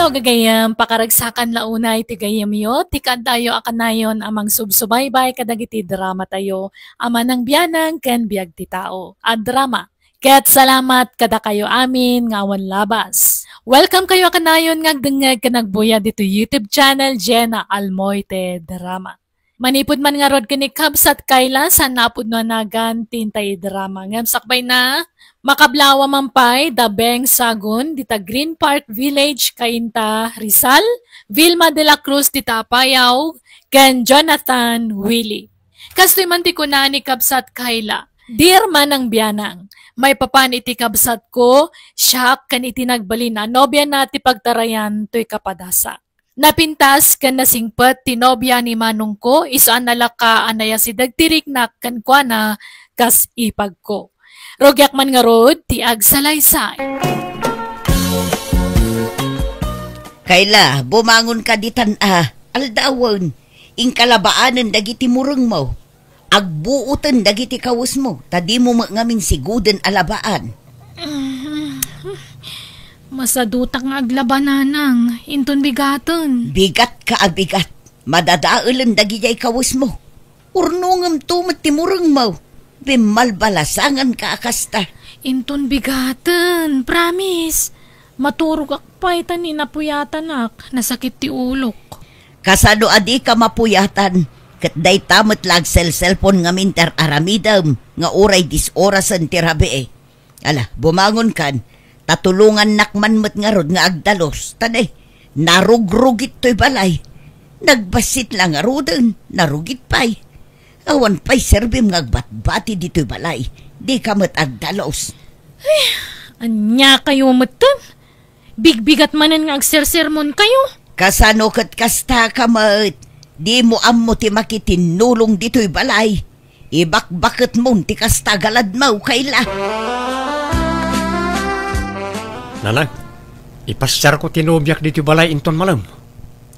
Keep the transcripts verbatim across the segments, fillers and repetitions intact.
Gagayyem, pakaragsakan la unay ti gayyemyo, ti kaaddayo a kanayon a mangsubsubaybay kadagiti dramatayo a manang bianang ken biag ti tao a drama. Ket salamat kadakayo amin nga awan labas. Welcome kayo a kanayon nga agdengngeg ken agbuyat ditoy YouTube channel, Jenna Almoite Drama. Manipud man ngarud ken ni Kabsat Kayla, saan nga pudno a nagan ti intay drama. Ngem sakbay na, makablawa man pay, Dabeng Sagun, dita Green Park Village, Cainta, Rizal, Vilma de la Cruz, dita Apayao, ken Jonathan Willie. Kastoy man ti kuna ni Kabsat Kayla, Dear Manang Bianang, maipapan iti kabsat ko, siak ken iti nagbalin a nobia na ti pagtarayan toy kapadasa. Napintas ken nasingpet ti nobia ni manongko, isu a nalaka a nayasideg ti riknak kenkuana kas ipagko. Rugiak man ngarud ti agsalaysay. Kayla, bumangon ka ditan a, aldawen, inkalabaanen dagiti murengmo. Agbuoten dagiti kawesmo, ta dimo met ngamin siguden a labaan. Masadutak nga aglaba, nanang, inton bigaten. Bigat ka a bigat. Madadaelen dagijay kawesmo. Urnongemto met ti murengmo. Bimmalbalasangan ka a kasta. Inton bigaten, promise. Maturogak pay ta ni napuyatanak, nasakit ti ulok. Kasano a dika mapuyatan? Ket dayta met la agselselpon ngamin ti ar-aramidem nga uray dies orasen ti rabii. Ala, bumangonkan, ta tulongannak man met ngarud nga agdalus. Ta ne, narugrugit toy balay. Nagbassit la ngaruden, narugit pay. Awan pay serbim nga agbatbati ditoy balay. Dika met agdalus. Ay, ania kayo metten? Bigbigat manen nga agsersermon kayo. Kasano ket kasta ka met? Dimo ammo ti makitinnulong ditoy balay. Ibakbaketmon ti kasta a galadmo, Kayla. Nanang, ipasiarko ti nobiak ditoy balay inton malem.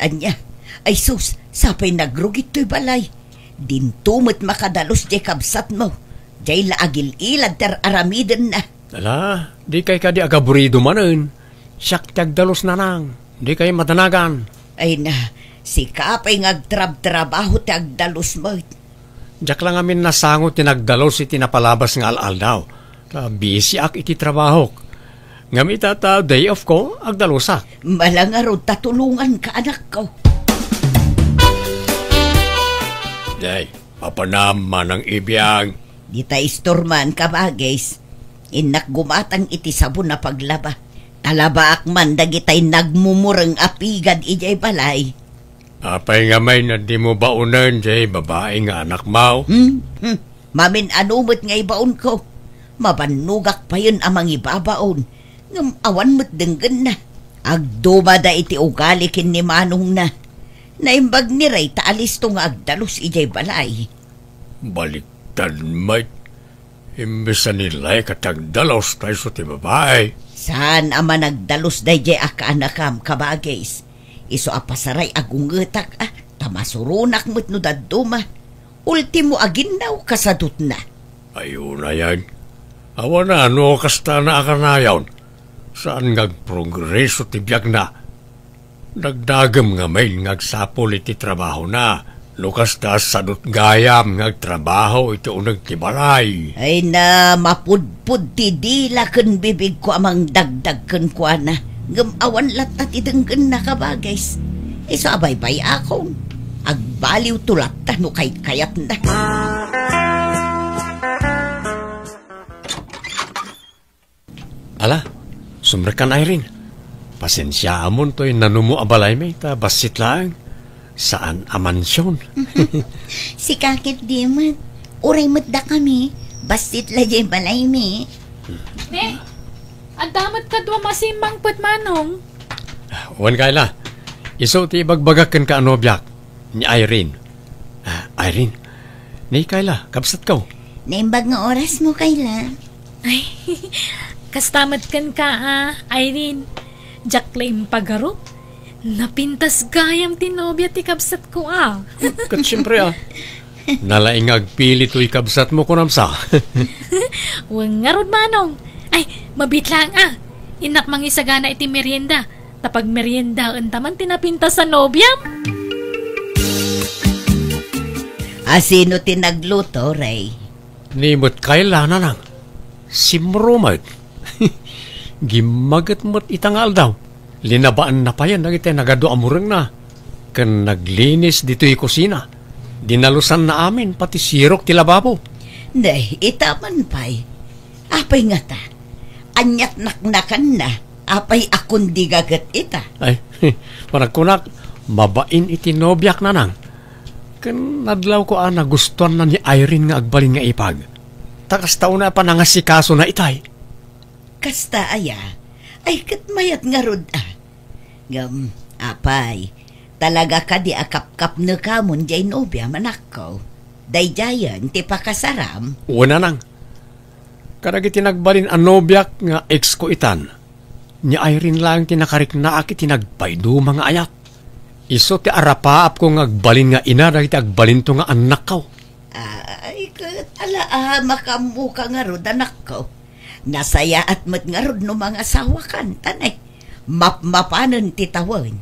Ania? Ay sus, sapay nagrugit toy balay. Dinto met makadalus diay kabsatmo. Diay la agil-ilad ti ar-aramidenna. Ala, dikay kadi agaburido manen. Siak ti agdalus, nanang. Dikay madanagan. Ay na, sika pay nga agtrabtrabaho ti agdalus met. Diak la ngamin nasango ti nagdalus iti napalabas nga al-aldaw. Ta busyak iti trabahok. Ngem ita ta day off ko, agdalusak. Malangarud ta tulonganka, anakko. Day, mapanam, manang Ibiang. Dita istorman, kabagis. Innak gumatang iti sabon a paglaba. Talabaak man dagitay nagmumureng a pigad idiay balay. Apay nga may na dimo baonen jay babai nga anakmo? Hmm? Hmm. Mamin-ano met nga ibaonko? Mabannogak payen a mangibabaon, ngem awan met denggenna. Agdumada iti ugali ken ni manongna. Naimbag ni Ray ta alisto nga agdalus idiay balay. Baliktad met. Imbes a ni Ray ket agdalus ta isu ti babai. Saan a managdalus daydiay a kaanakam, kabagis. Isu a pasaray a gungetak, a, ta masuronak met no dadduma. Ultimo a ginnaw kasadutna. Ay, unayen. Awan a no kastana a kanayon. Saan nga agprogreso ti biagna. Dagdagem ngamin nga agsapul iti trabahona. No kasta, sadut gayam nga agtrabaho iti uneg ti balay. Ay na, mapudpod ti dila ken bibigko a mangdagdag kenkuana. Ngem awan latta ti denggenna, kabagis. Isu a baybay-akon. Agbaliwto latta no kaykayatna. Ala, sumrekkan, Irene. Pasensiaamon toy nanumo a balaymi ta bassit laeng. Saan a mansion. Sika ket di met. Uray met dakami. Bassit la jay balaymi. Ne, adda met kadua masimmangpet, manong. Wen, Kayla. Isu ti ibagbagak kenka a nobiak, ni Irene. Ah, Irene, ni Kayla, kabsatko. Naimbag nga orasmo, Kayla. Ay, kasta met kenka, a, Irene. Diak la impagarup. Napintas gayam ti nobia ti kabsatko, a. Ket siempre, a. Nalaing nga agpili toy kabsatmo, kunam sa. Wen ngarud, manong. Ay, mabiit laeng, a. Innak mangisagana iti merienda. Ta pagmeriendaenta man ti napintas a nobiam. A sino ti nagluto, Ray? Ni met Kayla, Nanang. Simro met. Gimmaget met ita nga aldaw. Linabaanna payen dagiti nagadu a murengna. Ken naglinis ditoy kusina. Dinalusanna amin, pati sirok ti lababo. Nay, ita man pay. Apay ngata? Ania't naknakanna? Apay a kundiga ket ita? Ay, panagkunak, mabain iti nobiak, Nanang. Ken nadlawko a nagustuanna ni Irene nga agbalin nga ipag. Ta kasta unay a panangasikasona itay. Kasta aya? Ay, ket mayat ngarud a. Ngem, apay, talaga kadi a kapkapnekamon jay nobiam, anakko? Daydiayen ti pakasaram? Wen, Nanang. Kadagiti nagbalin a nobiak nga ex ko itan, ni Irene laeng ti nakariknaak iti nagpaiduma nga ayat. Isu ti arapaapko nga agbalin nga ina dagiti agbalinto nga annakko. Ay, ket ala a, makaammoka ngarud, anakko. Nasayaat met ngarud no mangasawakan, ta nay, mapmapanen ti tawen.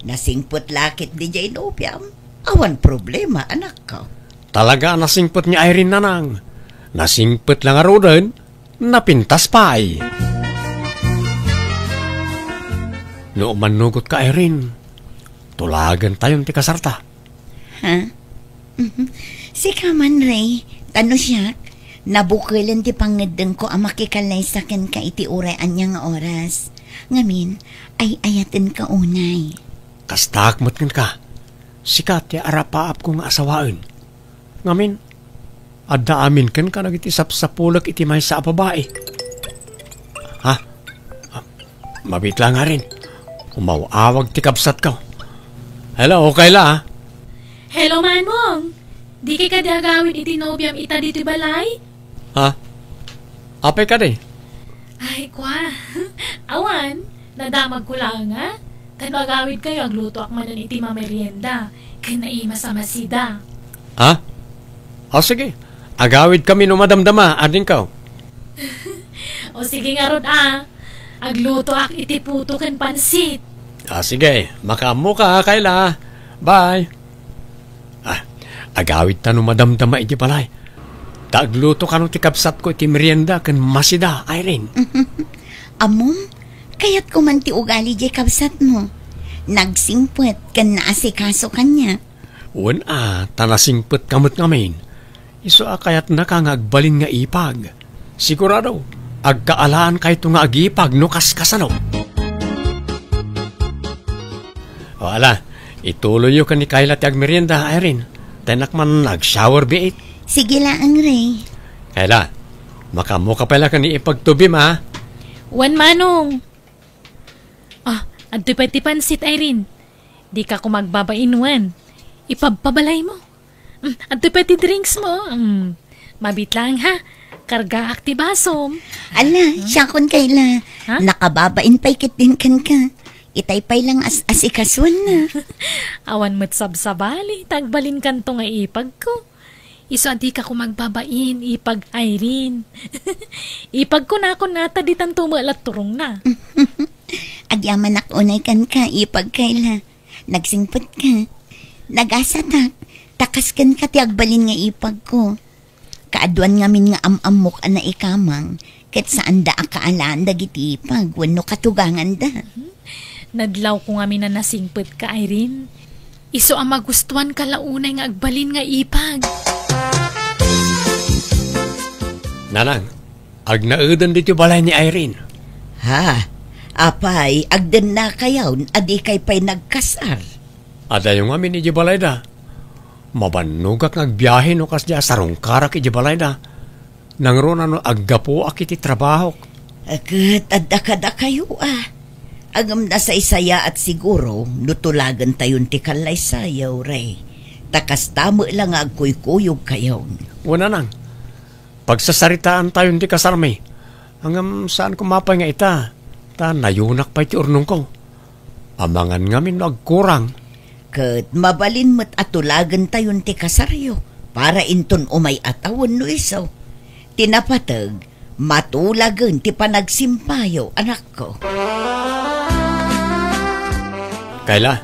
Nasingpet la ketdi jay nobiam. Awan problema, anakko. Talaga a nasingpet ni Irene, Nanang. Nasingpet la ngaruden, napintas pay. No umannugotka, Irene, tulagentayon ti kasarta. Ha? Mhm. Sika man, Ray, ta no siak, nabukelen ti pangngeddengko a makikallaysa kenka iti uray ania nga oras. Ngamin, ay-ayatenka unay. Kastaak met kenka. Sika ti arapaapko nga asawaen. Ngamin, adda amin kenka dagiti sapsapulek iti maysa a babai. Ha? Ah, mabiit la ngamin. Umaw-awag ti kabsatko. Hello, Kayla, ah. Hello, Manong. Dika kadi agawid iti nobiam ita ditoy balay? Ha? Apay kadi? Ay, kwa. Awan, nadamagko laeng, a. Ta no agawidkayo, aglutoak manen iti mamerienda, ken naimas a masida. Ha? O, sige. Agawidkami no madamdama, adingko. O, sige ngarud, a. Aglutoak iti puto ken pansit. A, sige. Makaammoka, Kayla. Bye. Ah, agawidta no madamdama iti balay. Ta agluto kano ti kabsatko iti merienda ken masida, Irene. Ammom, kayatko man ti ugali jay kabsatmo. Nagsingpet ken naasikaso kaniak. Wen a, ta nasingpetka met ngamin. Isu a kayatnaka nga agbalin nga ipag. Sigurado, agkaalaankayo nga agipag no kaskasano. O, ala, ituloyyo ken ni Kayla ti agmerienda, Irene. Ta innak man nag-shower biit. Sige laeng, Ray. Kayla, makaammoka pay la ken ni ipagtubim, a? Wen, Manong. Ah, adtoy pay ti pansit, Irene. Dika koma agbabain wen. Ipabpabalaymo. Mm, adtoy pay ti drinksmo. Mm, mabiit laeng, ha. Kargaak ti basom. Ala, siakon, Kayla. Ha? Nakababain pay ketdin kenka. Itay pay la nga as-asikasuenna. Awan met sabsabali, ta agbalinkanto nga ipagko. Isu a dika koma agbabain, ipag Irene. Ipagko nakon nata ditanto met la turongna. Agyamanak unay kenka, ipag Kayla. Nagsingpetka. Nagasatak. Ta kas kenka ti agbalin nga ipagko. Kaaduan ngamin nga am-ammok a naikamang, ket saanda a kaalaan dagiti ipag wenno katuganganda. Nadlawko ngamin a nasingpetka, Irene. Isu a magustuanka la unay nga agbalin nga ipag. Nanang, agnaeden ditoy balay ni Irene. Ha? Apay, agdennakayon a dikay pay nagkasar? Adayo ngamin idiay balayda. Mabannogak nga agbiahe no kasdi a sarungkarak idiay balayda. Nangruna no aggapuak iti trabahok. Ket adda kadakayo, a. Ngem nasaysayaat siguro no tulagentayon ti kallaysayo, Ray. Ta kasta met la nga agkuykuyogkayon. Wen, Nanang. Pagsasaritaantayon ti kasarmi. Ngem saan koma pay nga ita, ta nayunak pay ti urnongko. Amangan ngamin no agkurang. Ket mabalin met a tulagentayon ti kasaryo para inton umay-at a wenno isu. Ti napateg, matulagen ti panagsimpayo, anakko. Kayla,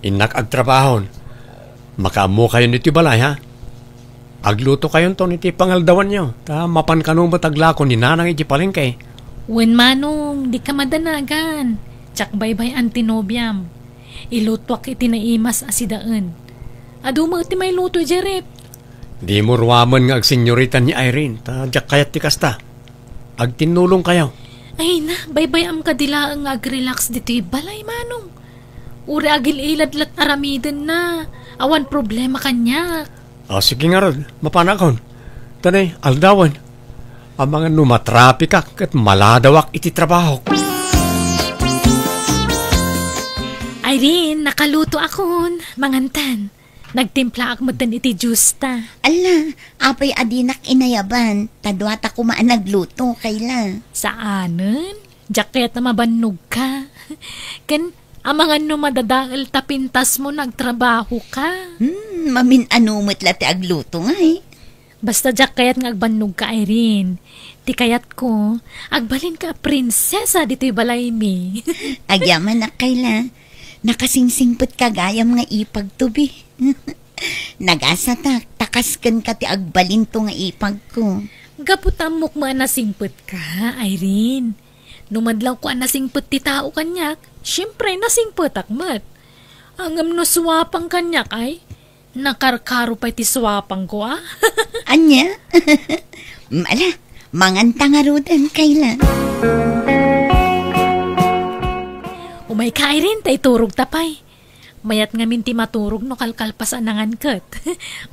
innak agtrabahon. Makaammokayon iti balay, ha? Aglutokayonton iti pangaldawanyo, ta mapan kano met aglako ni Nanang iti palengke. Wen, Manong, dika madanagan. Diak baybay-an ti nobiam. Ilutuak iti naimas a sidaen. Adu met ti mailuto idiay ref. Dimo ruamen nga agsenyorita ni Irene, ta diak kayat ti kasta. Agtinnulongkayo. Ay na, baybay-am kadi laeng nga agrelax ditoy balay, Manong. Uray agil-ilad la't aramidenna. Awan problema kaniak. O, sige ngarud, mapanakon. Tanay, aldawen. Amangan no matrapikak ket maladawak iti trabahok. Irene, nakalutoakon. Mangantan. Nagtimplaak metten iti juice ta. Ala, apay a dinak inayaban? Ta dua ta koma a nagluto, Kayla. Saanen? Diak kayat a mabannogka. Ken, amangan no madadael ta pintasmo nga agtrabahoka. Hmm, mamin-ano met la ti agluto ngay. Basta diak kayat nga agbannogka, Irene. Ti kayatko, agbalinka a prinsesa ditoy balaymi. Agyamanak, Kayla. Nakasingsingpetka gayam nga ipagto bi. Nagasatak, ta kas kenka ti agbalinto nga ipagko. Gapu ta ammok met a nasingpetka, Irene. No madlawko a nasingpet ti tao kaniak, siempre, nasingpetak met. Ngem no suapang kaniak, ay, nakarkaro pay ti suapangko, a? Ania? Ala, manganta ngaruden, Kayla. Umayka, Irene, ta iturogta pay. Mayat ngamin ti maturog no kalkalpas a nangan ket.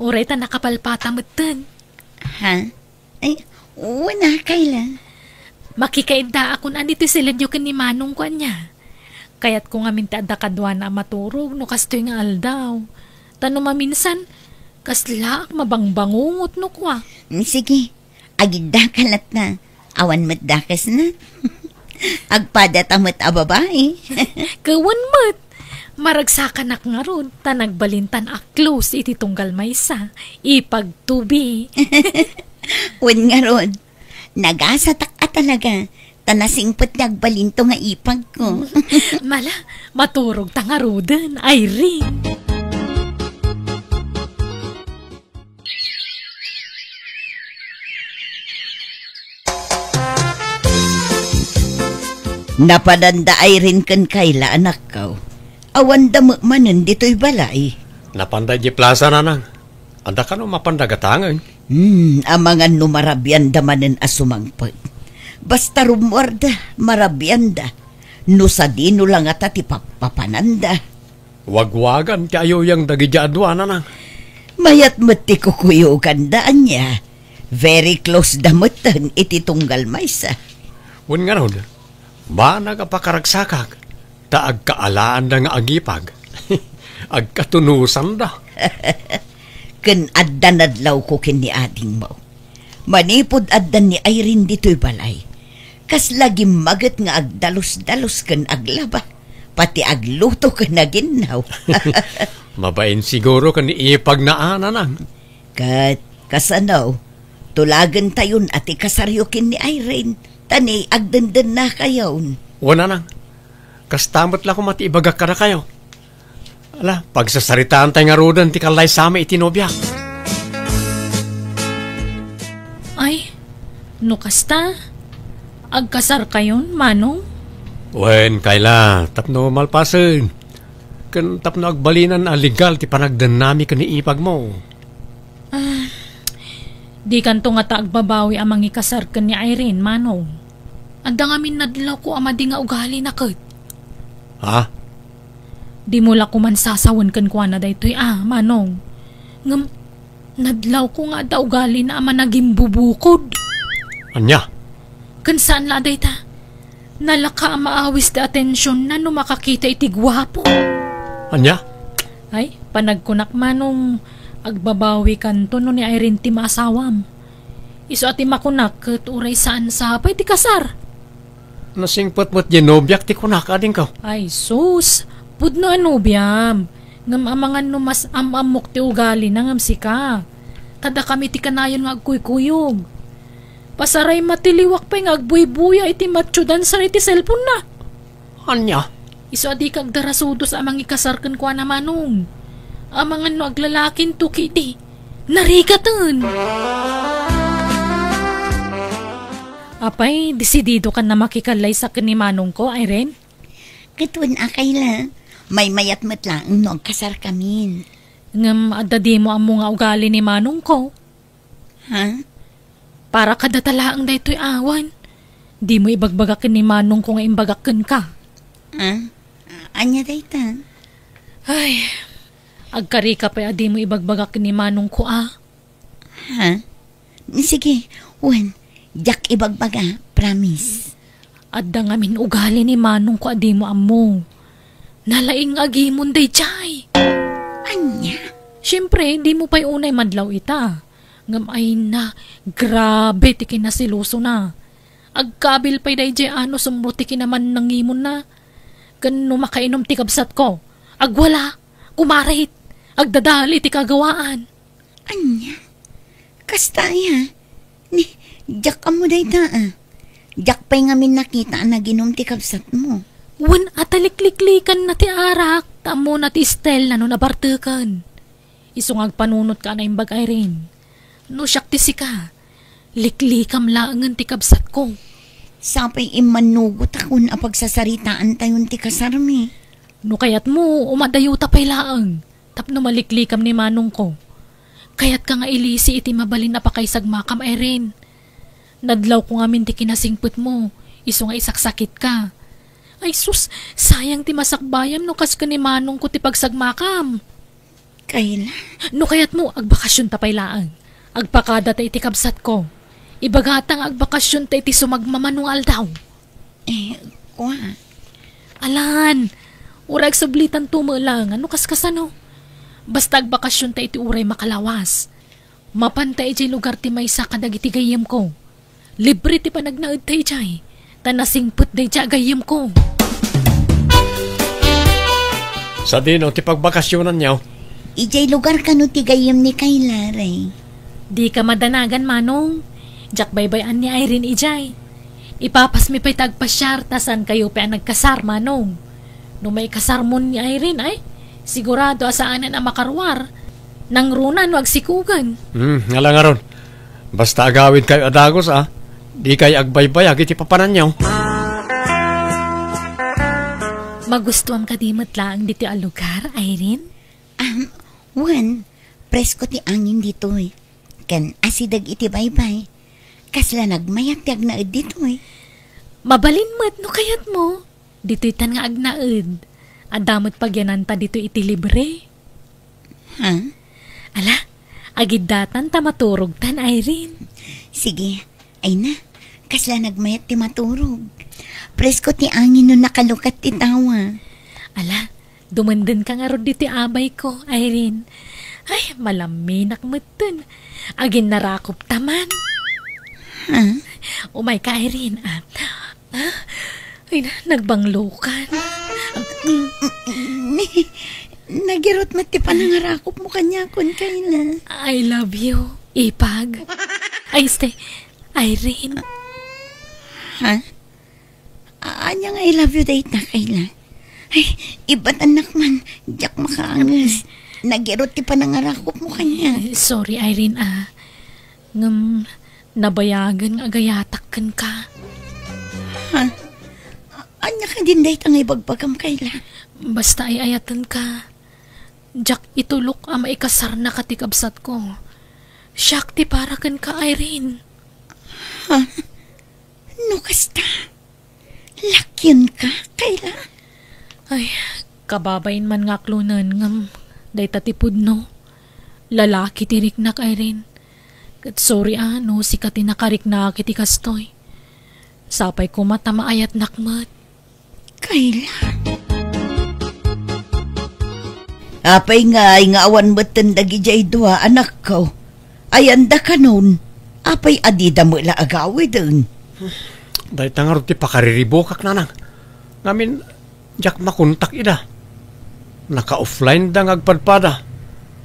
Uray ta nakapalpata metten. Ha? Ay, wen a, Kayla. Makikaiddaakon a ditoy silenyo ken ni Manongko ania. Kayatko ngamin ti adda kaduana a maturog no kastoy nga aldaw. Ta no maminsan, kaslaak mabangbangungot no kua. Mm, sige, agiddaka latta. Awan met dakesna. Agpadata met a babai. Ket wen met. Maragsakanak ngarud, ta nagbalintan a close iti tunggal maysa. Ipagto bi. Wen ngarud, nagasatak a talaga, ta nasingpet nga agbalinto nga ipagko. Mala, maturogta ngaruden, Irene. Napananda Irene ken Kayla, anakko. Awanda met manen ditoy balay. Napanda idiay plasa, nanang. Adda kano mapanda gatangen? Hmm, amangan no marabianda manen a sumangpet. Basta rummuarda, marabianda. No sadino la ngata ti pappapananda. Wagwagan ti ayuyang dagiti aduana, nanang. Mayat met ti kukuyoganda, ania. Very close da metten iti tunggal maysa. Wen ngarud, banag a pakaragsakak, ta agkaalaanda nga agipag. Agkatunusanda. Ken adda nadlawko ken ni adingmo. Manipud addan ni Irene ditoy balay, kasla gimmaget nga agdalus-dalus ken aglaba, pati agluto ken aginnaw. Mabain siguro ken ni ipagna a, nanang. Ket kasano, tulagentayon a ti kasaryo ken ni Irene, ta ni agdendennakayon. Wen, nanang. Kasta met la koma ti ibagak kadakayo. Ala, pagsasaritaantay ngaruden ti kallaysami iti nobiak. Ay, no kasta, agkasarkayon, Manong? Wen, Kayla, tapno malpasen. Ken tapno agbalinan a legal ti panagdennami ken ni ipagmo. Ah, dikanto ngata agbabawi a mangikasar ken ni Irene, Manong. Adda ngamin nadlawko a madi nga ugalina ket. Ha? Dimo la koma sasawen kenkuana daytoy a, Manong. Ngem nadlawko nga adda ugalina a managimbubukod. Ania? Ken saan la a dayta. Nalaka a maawis ti atensionna no makakita iti guapo. Ania? Ay, panagkunak, Manong, agbabawikanto no ni Irene ti maasawam. Isu a ti makunak ket uray saan sapay ti kasar. Nasingpet met diay nobiak ti kunak, adingko. Ay, sus! Pudno a nobiam. Ngem amangan no mas am-ammok ti ugalina ngem sika. Kaddakami ti kanayon nga agkuykuyog. Pasaray matiliwak pay nga agbuybuya iti matchudan sara iti cellphone-na. Ania? Isu a dika agdarasudos a mangikasar kenkuana, Manong. Amangan no aglalakinto ketdi, narigaten. Apay, desididokan a makikallaysa ken ni Manongko, Irene? Ket wen a, Kayla, maymayat met laeng no agkasarkamin. Ngem adda dimo ammo nga ugali ni Manongko. Ha? Para kadata laeng daytoy awan. Dimo ibagbaga ken ni Manongko nga imbagak kenka. Ha? Ania dayta? Ay, agkarika pay a dimo ibagbaga ken ni Manongko a. Ha? Sige, wen, diak ibagbaga, promise. Adda ngamin ugali ni Manongko a dimo ammo. Nalaing nga agimon daydiay. Ania? Siempre, dimo pay unay madlaw ita. Ngem ay na, grabe ti kinaselosona. Agkabil pay daydiay a no sumro ti kinamannangimonna. Ken no makainom ti kabsatko, agwala, kumarit, agdadali ti kagawaan. Ania? Kasta aya? Ni, diak ammo dayta a. Diak pay ngamin nakita a naginom ti kabsatmo. Wen a ta likliklikanna ti arak, ta ammona ti style na no nabarteken. Isu nga agpanunotka a naimbag, Irene. No siak ti sika, liklikam laengen ti kabsatko. Sapay immannugotakon a pagsasaritaantayon ti kasarmi. No kayatmo, umadayuta pay laeng. Tapno maliklikam ni Manongko. Kayatka nga ilisi iti mabalin a pakaisagmakam, Irene. Nadlawko ngamin ti kinasingpetmo, isu nga isaksakitka. Ay sus, sayang ti masakbayam no kas ken ni Manongko ti pagsagmakam. Kayla? No kayatmo, agbakasionta pay laeng. Agpakadata iti kabsatko. Ibagata nga agbakasionta iti sumagmamano nga aldaw. Eh, kua. Alan, uray agsublitanto met laeng, no kaskasano. Basta agbakasionta iti uray makalawas. Mapanta idiay lugar ti maysa kadagiti gayyemko. Libre ti panagnaedta idiay, ta nasingpet daydiay a gayyemko. Sadino ti pagbakasionanyo? Idiay lugar kano ti gayyem ni Kayla, Ray? Dika madanagan, Manong. Diak baybay-an ni Irene idiay. Ipapasmi pay ta agpasiar, ta saankayo pay a nagkasar, Manong. No maikasarmon ni Irene, ay, sigurado a saanen a makaruar. Nangruna no agsikogen. Hmm, ala ngarud. Basta agawidkayo a dagus, a. Dikayo agbaybayag iti papananyo. Magustuam kadi met laeng ditoy a lugar, Irene? Am, wen, presko ti angin ditoy. Ken asideg iti baybay. Kasla nagmayat ti agnaed ditoy. Mabalin met no kayatmo. Ditoytan nga agnaed. Adda met pagyananta ditoy iti libre. Ha? Ala, agiddatan ta maturogtan, Irene. Sige. Ay na, kasla nagmayat ti maturog. Presko ti angin no nakalukat ti tawa. Ala, dumendenka ngarud ditoy abayko, Irene. Ay, malaminak metten. Aginnarakopta man. Ha? Umayka, Irene, a. A? Ay na, nagbanglokan. Ni, nagirot met ti panangarakopmo kaniakon, Kayla. I love you, Ipag. Ay, este, Irene. Ha? A-, ania nga I love you dayta, Kayla? Ay, ibatannak man, diak makaanges. Nagirot ti panangarakopmo kaniak. Eh, sorry, Irene, a. Ngem, nabayagen nga agayatak kenka. Ha? A-, ania kadin dayta nga ibagbagam, Kayla? Basta ay-ayatenka. Diak itulok a maikasarnaka ti kabsatko. Siak ti para kenka, Irene. Ha? No kasta, lakionka, Kayla? Ay, kababain man nga aklonen, ngem dayta ti pudno. Lalaki ti riknak, Irene. Ket sorry a no sika ti nakariknak iti kastoy. Sapay koma ta maayatnak met. Kayla. Apay ngay nga awan metten dagidiay dua, anakko? Ayanda kanon, apay a dida met la agawiden? Dayta ngarud ti pakariribukak, nanang. Ngamin, diak makontak ida. Naka-offline da nga agpadpada.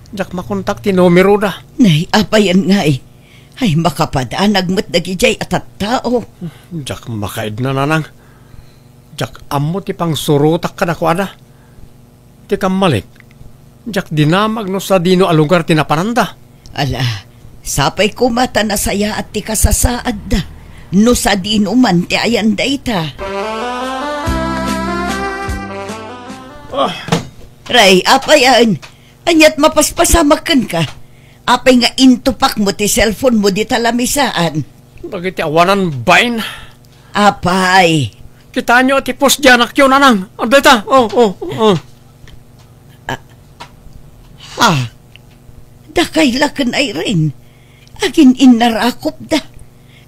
Diak makontak ti numero da. Nay, apayen ngay? Ay, makapadanag met dagidiay a tattao. Diak makaidna, nanang. Diak ammo ti pangsurotak kadakuada. Ti kammalik, diak dinamag no sadino a lugar ti napananda. Ala, sapay koma ta nasayaat ti kasasaadda no sadino man ti ayan dayta. Ah. Ray, apay ayan? Ania't mapaspasamak kenka? Apay nga intupakmo ti cellphone mo dita lamisaan? Dagiti awanan bain. Apay. Kitaenyo ti post diay anakyo, nanang. Adda ita. Oh, oh, oh. Ah, ha? Dakay la ken Irene. Agin-innarakopda.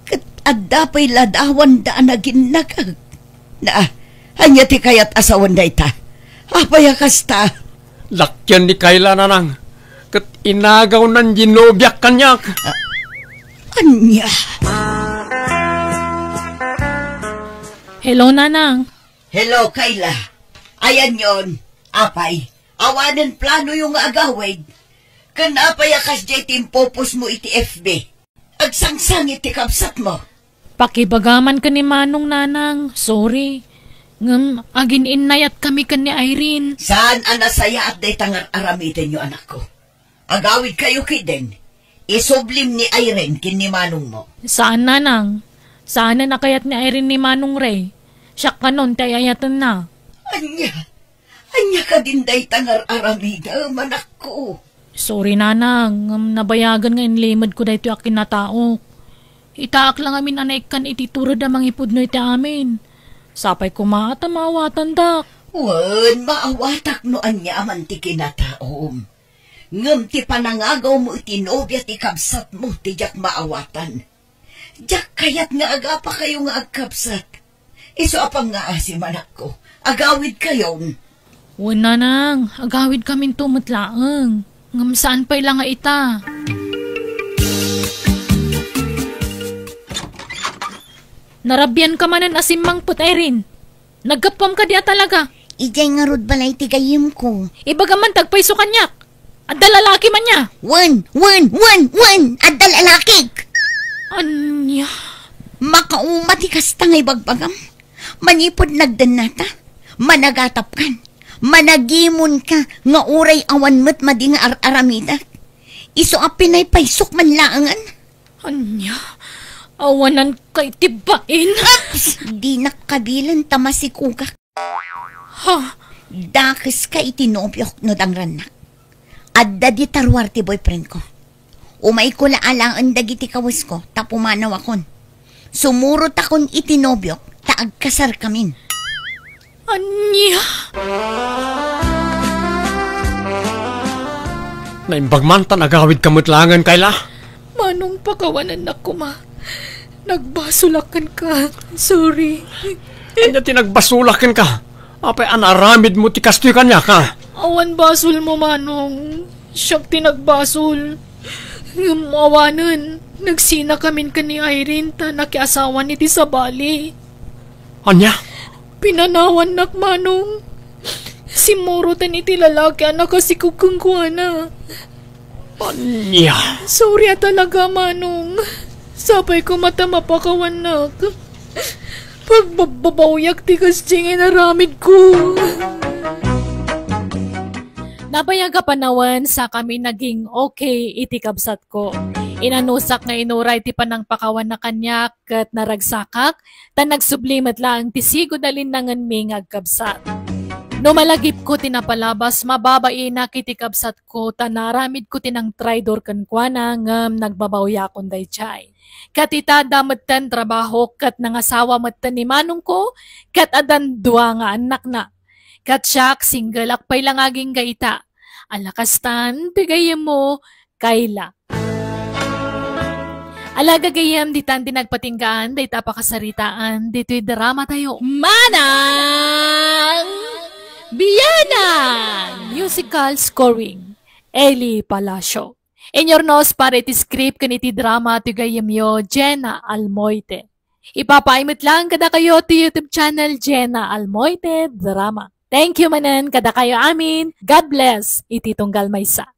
Ket adda pay ladawanda a naginnakag. Na, ania ti kayat a sawen dayta? Apay a kasta? Lakian ni Kayla, nanang. Ket inagawnan diay nobiak kaniak. Ah, ania? Hello, nanang. Hello, Kayla. Ayanyon, apay, awanen planoyo nga agawid? Ken apay a kasdiay ti impopost mo iti F B? Agsangsangit ti kabsatmo. Pakibagaman ken ni Manong, nanang. Sorry. Ngem agin-innayatkami ken ni Irene. Saan a nasayaat dayta nga ar-aramidenyo, anakko. Agawidkayo ketdin. Isublim ni Irene ken ni Manongmo. Saan, nanang. Saanen a kayat ni Irene ni Manong Ray. Siak kanon ti ay-ayatenna. Ania? Ania kadin dayta nga ar-aramidem, anakko? Sorry, nanang, ngem nabayagen nga inlimedko daytoy a kinataok. Itaak la ngamin a naikkan iti tured a mangipudno iti amin. Sapay koma ta maawatandak. Wen, maawatak no ania man ti kinataom. Ngem ti panangagawmo iti nobia ti kabsatmo ti diak maawatan. Diak kayat nga agapakayo nga agkabsat. Isu a pangngaasim, anakko. Agawidkayon. Wen, nanang, agawidkaminto met laeng. Ngem saan pay la nga ita. Narabianka manen a simmangpet, Irene. Naggapuam kadi a talaga? Idiay ngarud balay ti gayyemko. Ibagam man ti agpayso kaniak. Adda lalaki man nia? Wen, wen, wen, wen! Adda lalakik! Ania? Makauma ti kasta nga ibagbagam. Manipud nagdennata, managatapkan, managimonka nga uray awan met madi nga ar-aramidak. Isu a pinaypaysok man laengen. Ania? Awananka iti bain? Ups! Dinak kabilen ta masikugak. Ha? Dakeska iti nobiok no dangrannak. Adda dita ruar ti boyfriendko. Umayko la alaen dagiti kawesko ta pumanawakon. Sumurotakon iti nobiok ta agkasarkamin. Ania? Naimbag man ta nagawidka met laengen, Kayla. Manong, pakawanennak koma. Nagbasolak kenka. Sorry. Ania ti nagbasolak kenka? Apay a naaramidmo ti kastoy kaniak, a? Awan basolmo, Manong. Siak ti nagbasol. Ngem awanen, nagsinakamin ken ni Irene ta nakiasawan iti sabali. Ania? Pinanawannak, Manong. Simmuroten iti lalaki a nakasikog kenkuana. Ania? Sorry a talaga, Manong. Sapay koma ta mapakawannak. Pagbabbabawiak ti kasdiay nga inaramidko. Nabayag a panawen, sakami naging okay iti kabsatko. Inanusak nga inuray ti panangpakawanna kaniak ket naragsakak, ta nagsubli met laeng ti sigud a linnangenmi nga agkabsat. No malagipko ti napalabas, mababainak iti kabsatko ta naaramidko ti nangtraidor kenkuana ngem nagbabawiakon daydiay. Ket ita, adda metten trabahok ket nangasawa metten ni manongko ket addan dua nga annakna. Ket siak, singleak pay la nga agingga ita. Ala kastan ti gayyemmo, Kayla. Ala gagayyem, ditan ti nagpatinggaan dayta a pakasaritaan ditoy dramatayo. Manang Biyanan! Musical scoring, Eli Palacio. Inyurnos para iti script ken iti drama ti gayyemyo, Jenna Almoite. Ipapaay met laeng kadakayo ti YouTube channel, Jenna Almoite Drama. Thank you manen kadakayo amin. God bless iti tunggal maysa.